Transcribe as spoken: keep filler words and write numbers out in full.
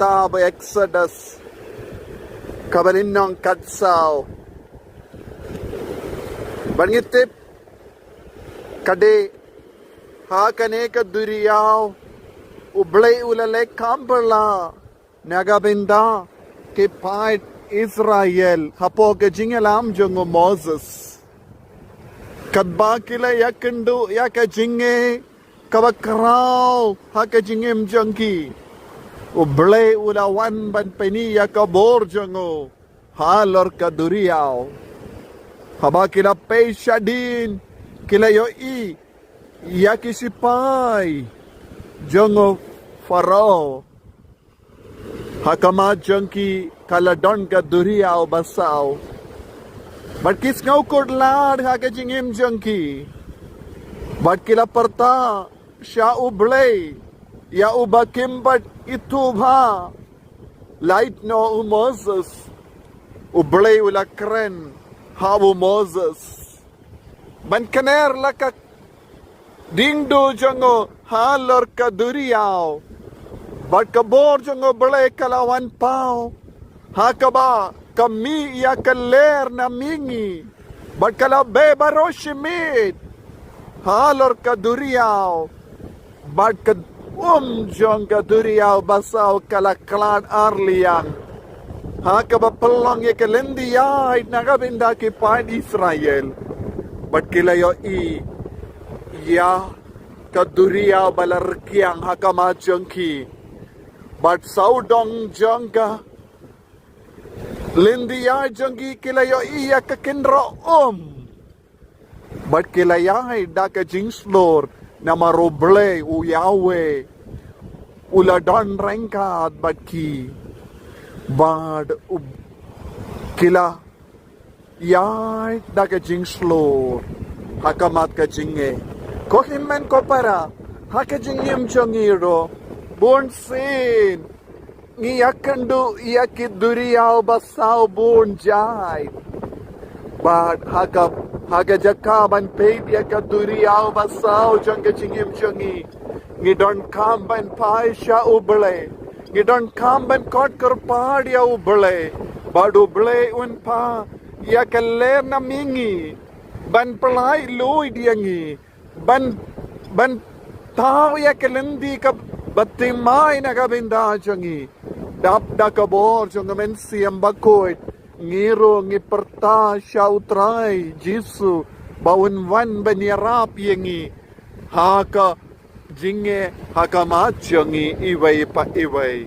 Ba Exodus kaba lynnong khatsaw. Ban ngi tip ka dei ha kane ka duriaw U Blei u la leh kham bylla na ka bynta ki paid Israel hapoh ka jingïalam jong u Moses. Katba ki la ïakynduh ïa ka jingeh kaba khraw ha ka jingim jong ki, U Blei u la wan ban pyni ïa ka bor jong u halor ka duriaw. Haba ki la pei shadien ki la ïohi ïa ki sipai jong u Pharaoh. Ha khmat jong ki ka la don ka duriaw basaw. Bad ki sngew kut lad ha ka jingim jong ki. Bad ki la pyrta sha U Blei ïa uba kim pat ithuh bha. Lait noh u Moses. U Blei u la kren ha u Moses ban kner la ka diengduh jong u halor ka duriaw. Bad ka bor jong U Blei ka la wan paw ha kaba ka mih ïa ka lyer na mihngi. Bad ka la beh baroh shi miet halor ka duriaw. Bad ka um jong ka duriaw basaw ka la khlad ar liang ha kaba pynlong ïa ka lynti ïaid na ka bynta ki paid Israel. Bad ki la ïohi ïa ka duriaw ba la rkiang ha khmat jong ki. Bad sawdong jong ka lynti ïaid jong ki ki la ïohi ïa ka kynroh um. Bad ki la ïaid da ka jingshlur namar U Blei u Yahweh u la don ryngkat bad ki. Bad u, ki la ïaid da ka jingshlur ha khmat ka jingeh. Ko hynmen ko para, ha ka jingim jong ngi ruh bunsien ngi ïakynduh ïa ki duriaw basaw bun jait. Bad ha ka, ha ka jaka ban peit ïa ka duriaw basaw jong ka jingim jong ngi, ngi donkam ban phai sha U Blei. Ngi donkam ban khot kyrpad ïa U Blei. Bad U Blei un phah ïa ka lyer na mihngi ban pynlait luid ïa ngi. Ban, ban thaw ïa ka lynti kaba thymmai na ka bynta jong ngi. Dap da ka bor jong ka Mynsiem Bakhuid, ngi ruh ngi pyrta sha U Trai Jisu ba un wan ban ïarap ïa ngi ha ka jingeh ha khmat jong ngi iwei pa iwei.